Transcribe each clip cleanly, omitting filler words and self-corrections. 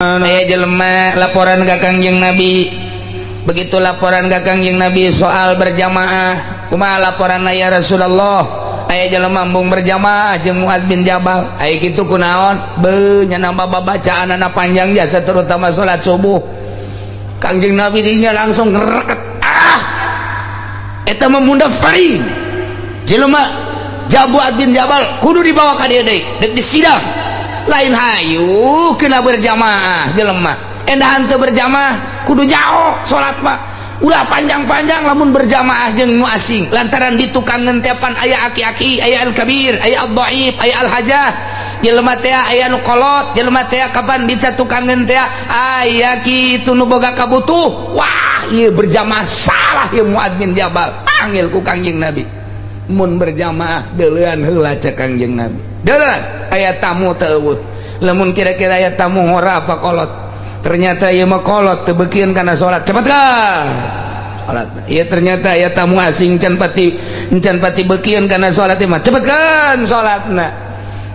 Aya jelema laporan ka Kangjeng Nabi. Begitu laporan ka Kangjeng Nabi soal berjamaah, kumaha laporan ya Rasulullah? Aya jelema embung berjamaah jeung Muad bin Jabal. Aya kitu kunaon? Beuh nya nambah babacaanana panjang jasa terutama salat subuh. Kangjeng Nabi dinya langsung ngereket. Ah! Eta mah mundafarin. Jelema Muad bin Jabal kudu dibawa ka dieu deui, deuk disidang. Lain hayu kena berjamaah jelema endahan teu berjamaah kudu jauh salat mah ulah panjang-panjang lamun berjamaah jeung nu asing lantaran di tukang ngentepan aya aki-aki, aya al-kabir, aya al-dhaif, aya al-hajah jelema teh aya nu kolot jelema teh kapan bisa tukangeun teh aya kitu nu boga kabutuh. Wah, ieu berjamaah salah ieu Muad bin Jabal. Panggil ku Kangjeng Nabi, mun berjamaah deulean heula cek Kangjeng Nabi. Deulean aya tamu teu eueuh, lamun kira-kira aya tamu ngora apa kolot, ternyata ieu mah kolot teu beukieun kana salat, cepet ka salat. Ieu ternyata aya tamu asing can pati beukieun kana salat mah cepet kan salatna.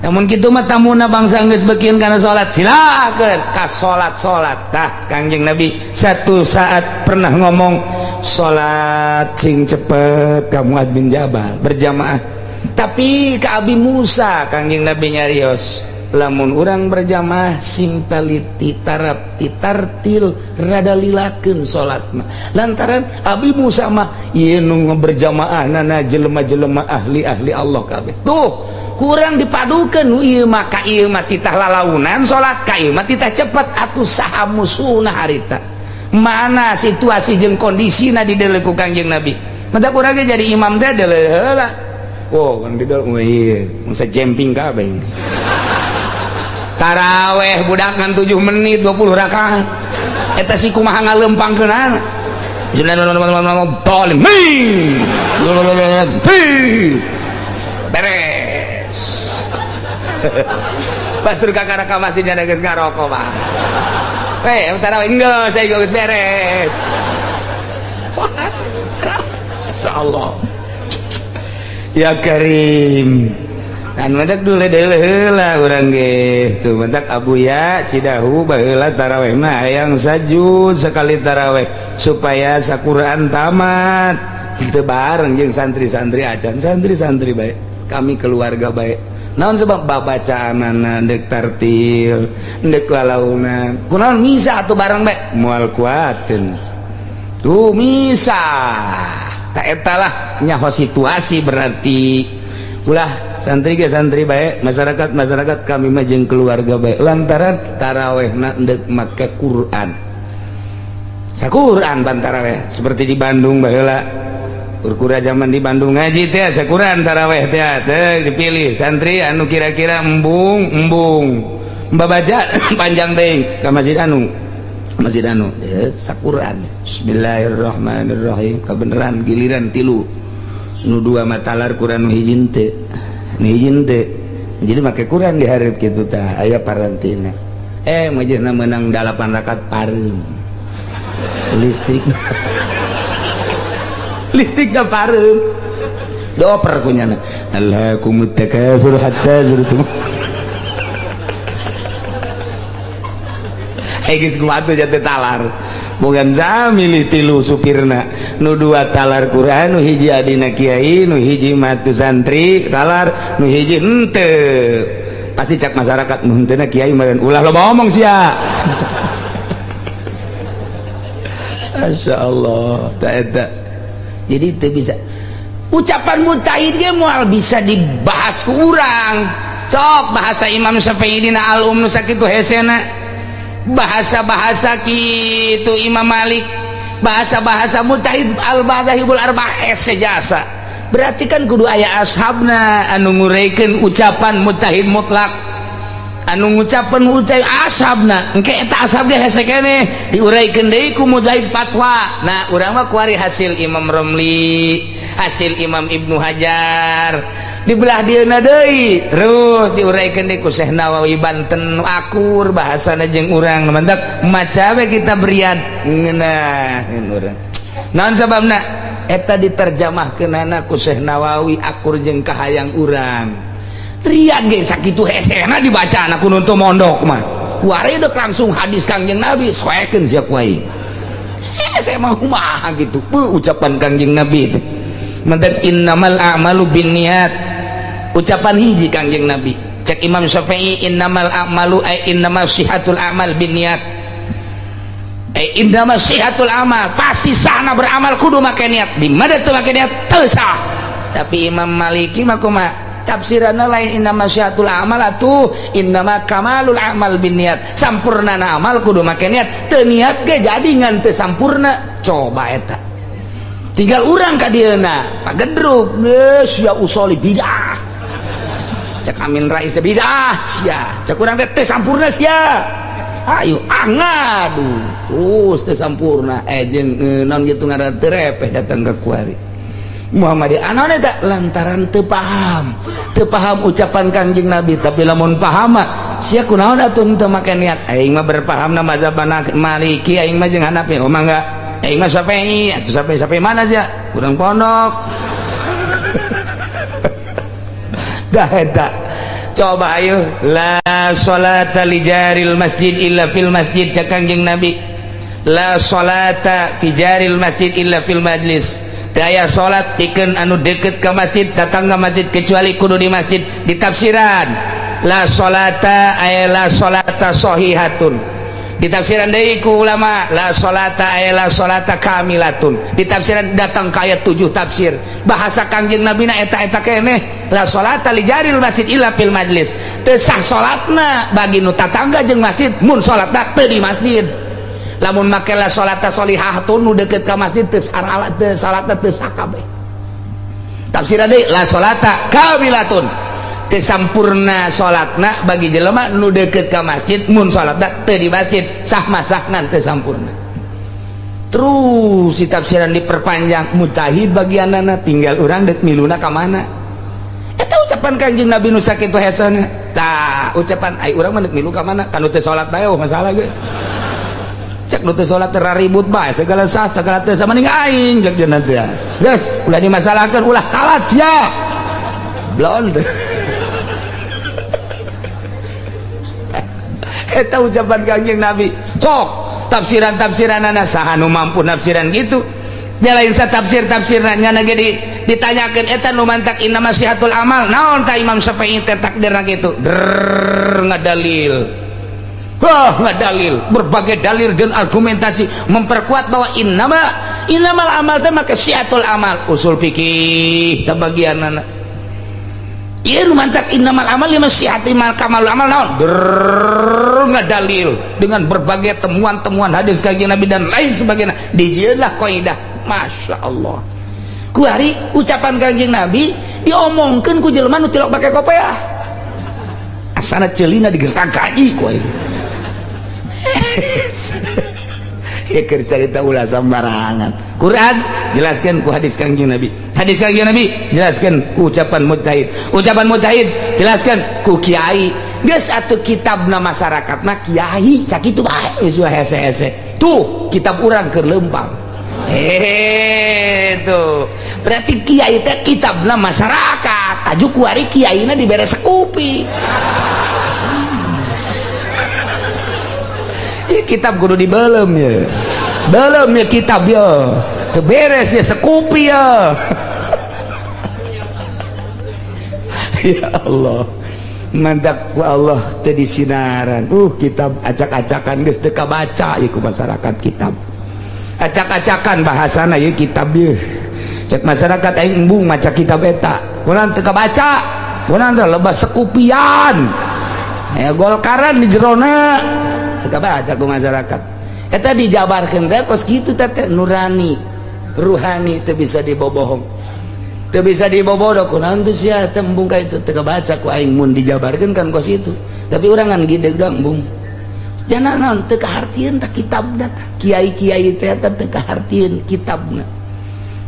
Namun kitu mah tamuna bangsa geus beukieun kana salat, silakeun ka salat-salat. Tah, Kangjeng Nabi satu saat pernah ngomong salat sing cepet ka Muad bin Jabal berjamaah. Tapi ke Abi Musa Kangjeng Nabi nyarios, lamun urang berjamaah sing taliti tarap titartil rada lilakeun salat mah, lantaran Abi Musa mah ieu nu berjamaah nana jelema-jelema ahli-ahli Allah kabeh. Tuh kurang dipadukeun nu ieu mah ka ieu mah titah lalaunan salat, ka ieu mah titah cepet. Atuh saha musuhna harita, mana situasi jeung kondisina dideuleu ku Kangjeng Nabi. Mata kurang ge jadi imam teh deuleu heula. Oh, kan di dalam, iya, masa jumping kabeh. Taraweh budak ngan 7 menit 20 rakaat. Eta si kumaha ngalempangkeunana. Beres. Batur kakara ka masjid geus ngarokok mah. Eh, taraweh geus, saya geus beres. Insyaallah. Ya Karim. Dan mendak dulu deuleu heula urang ge. Tuh mendak Abuya Cidahu baheula taraweh mah hayang sajud sekali taraweh supaya saquran tamat. Teu bareng jeung santri-santri acan, santri-santri bae. Kami keluarga bae. Naon sebab babacaanana deuk tartil, deuk lalaunan. Kunaon misa atuh bareng bae? Moal kuateun. Tuh misa. Tak eta lah nyaho situasi berarti. Ulah santri ge santri bae, masyarakat masyarakat kami mah jeung keluarga bae lantaran tarawehna deuk make Quran. Saquran ban taraweh seperti di Bandung baheula. Urkura zaman di Bandung ngaji teh saquran taraweh teh teh dipilih santri anu kira-kira embung embung babaca panjang teh ka masjid anu ya, saquran. Bismillahirrahmanirrahim. Kebenaran giliran tilu nu dua matalar Quran, nu hiji teu, nu hiji teu. Jadi make Quran dihareup kitu tah aya parantina. Eh, majehna menang 8 rakaat pareum listrik, listrik da pareum dioper kunyana alhaakumut takatsur hatta zurtum. Geus kumaha jatuh talar bukan sa milih tilu supirna nu dua talar Quran, nu hiji adina kiai, nu hiji matu santri talar, nu hiji henteu. Pasti cak masyarakat nu henteuna kiai meureun ulah loba omong sia. Masya Allah ta eta. Jadi teu bisa ucapan mutahid ge moal bisa dibahas ku urang. Cok bahasa Imam Syafi'i dina al-um nu sakitu hesena, bahasa-bahasa kitu Imam Malik, bahasa-bahasa mutahid al-madzahibul arba'ah hese jasa. Berarti kan kudu aya ashabna anu nguraikeun ucapan mutahid mutlak, anu ngucapan ucap ashabna engke eta ashab ge hese keneh diuraikeun deui ku mujahid fatwa. Nah, urang mah kuari hasil Imam Romli, hasil Imam Ibnu Hajar dibelah dieuna deui terus diuraikeun deui ku Syekh Nawawi Banten akur bahasana jeung urang. Mantak maca we kitab Riyad ngeunaheun urang. Naon sababna eta diterjemahkeunana ku Syekh Nawawi akur jeung kahayang urang. Riyad ge sakitu hesena dibaca ku nu teu mondok mah. Kuari dek langsung hadis Kangjeng Nabi soekeun sia ku aing. Saya mau kumaha gitu. Ucapan Kangjeng Nabi itu. Mentet innamal a'malu binniyat. Ucapan hiji Kangjeng Nabi. Cek Imam Syafi'i innamal a'malu ay innamal sihatul a'mal binniyat. Ay innamal sihatul amal, pasti sahna beramal kudu make niat. Di mana teu make niat teu sah. Tapi Imam Maliki mah kumaha? Tafsiranna lain innama syiatul amal atuh innama kamalul amal binniat, sampurnana amal kudu make niat, teu niat ge jadi ngan teu sampurna. Coba eta tinggal urang ka dieuna pagedruk geus sia usoli bidah, cek Amin Rais bidah sia, cek urang teh teu sampurna sia, ayo angadu terus teu sampurna jeung naon kitu ngaran teu repeh datang ka kuari Muhammadiyah anu eta lantaran teu paham ucapan Kangjeng Nabi. Tapi lamun paham sia kunaon atuh teu make niat, aing mah berpahamna mazhab Maliki, aing mah jeung Hanafi, oh mangga aing mah Syafi'i atuh sampai mana sia urang pondok. Dah eta coba ayo la salata li jaril masjid illa fil masjid, cek Kangjeng Nabi la salata fi jaril masjid illa fil majlis. Daya salat tikeun anu deket ke masjid, datang ke masjid kecuali kudu di masjid. Ditafsiran la salata ay la salata sahihatun, ditafsiran deui ku ulama la salata ay la salata kamilatun, ditafsiran datang ka ayat 7 tafsir bahasa Kangjeng Nabi na eta-eta keneh la salata li jaril masjid illa fil majlis, teu sah salatna bagi nu tatangga jeung masjid mun salatna teu di masjid. Lamun make la salata sholihatun nu deket ka masjid teu salat teu salatna teu sah kabeh. Tafsiran deui la salata kamilatun, teu sampurna salatna bagi jelema nu deket ka masjid mun salatna teu di masjid, sah mah sah ngan teu sampurna. Terus si tafsiran diperpanjang mutahid bagianana tinggal urang deuk miluna ka mana. Eta ucapan Kangjeng Nabi nu sakitu hesena. Tah ucapan ai urang mah deuk milu ka mana kan teu salat bae oh masalah geus. Cek nu teu salat ribut bae segala sah segala teu sama ning aing cek dieuna teh. Geus ulah dimasalahkeun ulah salat sia. Blon. Eta ucapan Kangjeng Nabi. Sok tafsiran-tafsiranana saha nu mampu nafsiran gitu. Dia lain satafsir-tafsirna nyana ge ditanyakeun eta nu mantak innama sihatul amal naon ta Imam Syafi'i teh takdirna kitu. Drrrr ngadalil. Wah, nggak dalil, berbagai dalil dan argumentasi memperkuat bahwa innamal amal teh maka syiatul amal, usul fikih teh bagianana. Ieu nu mantak innamal amal lima syiati mal kamalul amal naon? Drrrr ngadalil dengan berbagai temuan-temuan hadis Kangjeng Nabi dan lain sebagainya. Dijieunlah kaidah. Masya Allah. Kuari ucapan Kangjeng Nabi diomongkeun ku jelema nu tilok pake kopeah. Asana ceulina digerang kaji ku aing. Ya keur carita ulah sembarangan. Quran jelaskan ku hadis Kangjeng Nabi, hadis Kangjeng Nabi jelaskan ku ucapan mujtahid, ucapan mujtahid jelaskan ku kiai. Geus atuh kitabna masyarakatna kiai sakitu bae geus hese-hese. Tuh kitab urang keur leumpang. Tuh berarti kiai teh kitabna masyarakat, aju kuari kiaina dibere sekupi. Ya, kitab kudu dibelem ya, belem ya kitab ya, beres ya sekupi ya. Ya Allah, mantap ku Allah teh disinaran. Kitab acak-acakan geus teu kabaca ieu ku masyarakat kitab. Acak-acakan bahasana ieu kitab ieu. Cek masyarakat aing embung maca kitab eta. Kunaon teu kabaca? Kunaon teh lebah sekupian. Aya golkaran di jerona. Teu kabaca ku masyarakat. Eta dijabarkeun teh kos kitu teh nurani, ruhani teu bisa dibobohong. Teu bisa dibobodo kunaon teh sia teh embung ka itu teu kabaca ku aing mun dijabarkeun kan kos itu. Tapi urang ngan gideg doang embung. Jana naon teu kahartieun tah kitabna tah. Kiai-kiai teh eta teu kahartieun kitabna.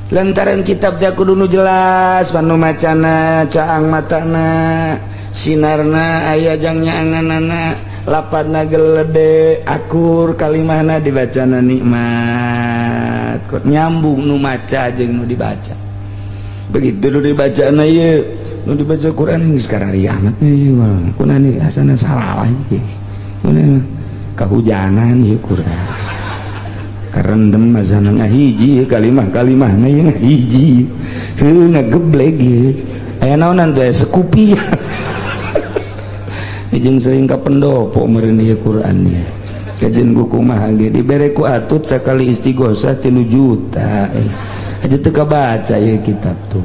Lantaran kitab teh kudu nu jelas panu macana, caang matana, sinarna aya jang nyaanganana, lapatna gelede akur kalimahna dibacana nikmat. Nyambung nu maca jeung nu dibaca. Begitu nu dibacana ieu, nu dibaca Quran geus karariamat ieu mah. Kunaon asana salah ieu. Kahujanan ieu Quran, karendem mazana ngahiji kalimah kalimahna ieu, ngahiji heuh, ngagebleg ieu. Aya naonan teh, sekupi jeung sering ka pendopo meureun ieu Quran ieu. Kajen ku kumaha ge dibere ku atut sakali istighosah 3 juta aja teu kabaca ieu kitab tuh.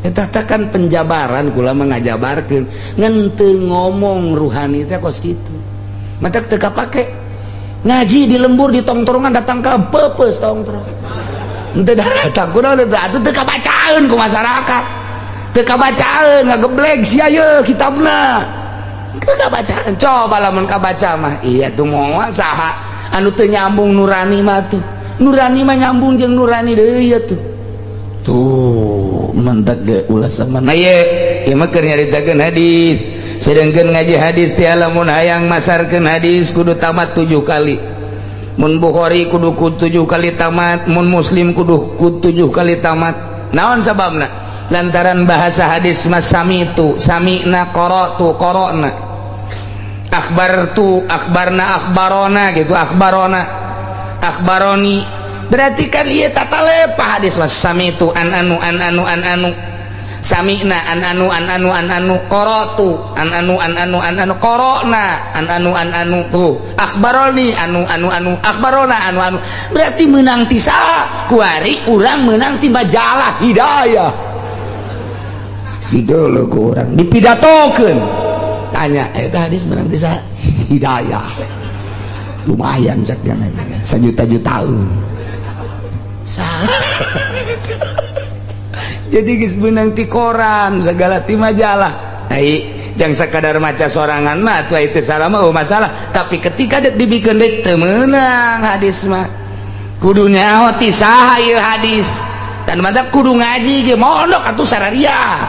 Eta teh kan penjabaran, kula mah ngajabarkeun ngan teu ngomong ruhani teh kos kitu. Matak teu kapake ngaji di lembur, di tongtrongan, datang ka peupeus tongtrong henteu datang kunaon atuh, teu kabacaeun ku masyarakat, teu kabacaeun, ngagebleg sia ye kitabna, teu kabacaeun. Coba lamun kabaca mah, iya tuh moal saha anu teu nyambung nurani mah tuh. Nurani mah nyambung jeung nurani deui ieu tuh. Tuh mentak ge ulah sama. Nah, ieu ieu mah keur nyaritakeun hadis, sedangkan ngaji hadis teh lamun hayang masarkeun hadis kudu tamat 7 kali. Mun Bukhari kudu ku 7 kali tamat, mun Muslim kudu ku 7 kali tamat. Naon sababna? Lantaran bahasa hadis mas samitu sami'na, qara'tu qara'na, akhbartu akhbarna, akhbarona gitu, akhbarona, akhbaroni. Berarti kan ieu tata lepa hadis mas samitu an anu an anu an anu, sami'na an anu an anu an anu, qara'tu an anu an anu an anu, qara'na an anu an anu, tuh akhbaroni anu anu anu, akhbarona anu anu. Berarti menang ti saha? Kuari urang menang ti majalah Hidayah gitu loh. Ku urang dipidatokeun, tanya eta hadis menang ti saha? Hidayah. Lumayan cak dia sajuta-jutaan salah. Jadi geus beunang ti koran segala, ti majalah. Ai jang sakadar maca sorangan mah tuh itu salah mah, oh masalah. Tapi ketika dek dibikeun deui, teu meunang hadis mah. Kudu nyaho ti saha ieu hadis dan mantap kudu ngaji ge mondok atuh sararia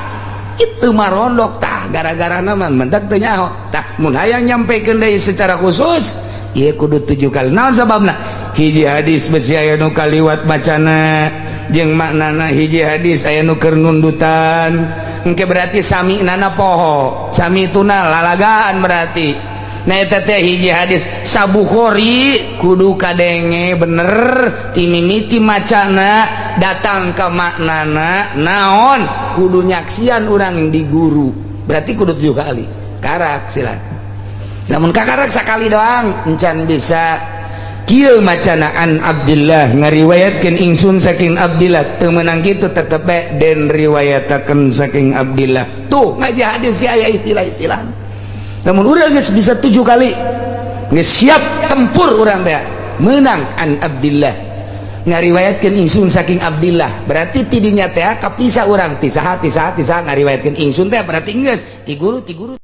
itu mah rondok tah gara-gara nama mendak teu nyaho tah. Mun hayang nyampekeun deui secara khusus ieu kudu 7 kali. Naon sababna? Hiji hadis besi aya nu kaliwat macana jeung maknana, hiji hadis aya nu keur nundutan engke, berarti sami nana poho, sami tuna lalagaan. Berarti nah eta teh hiji hadis sabukhori kudu kadenge bener ti mimiti macana datang ke maknana. Naon kudu nyaksian urang di guru, berarti kudu 7 kali karak. Silakan, namun kakarak sakali doang encan bisa. Kieu macana an Abdillah, ngariwayatkeun ingsun saking Abdillah, teu meunang kitu, tetep bae den riwayatakeun saking Abdillah. Tuh ngaji hadis ge aya istilah-istilah. Namun urang geus bisa 7 kali, geus siap tempur urang teh menang. An Abdillah, ngariwayatkeun ingsun saking Abdillah, berarti tidinya teh kapisah urang ti saha, ti saha, ti saha ngariwayatkeun ingsun teh, berarti geus ti guru, ti guru.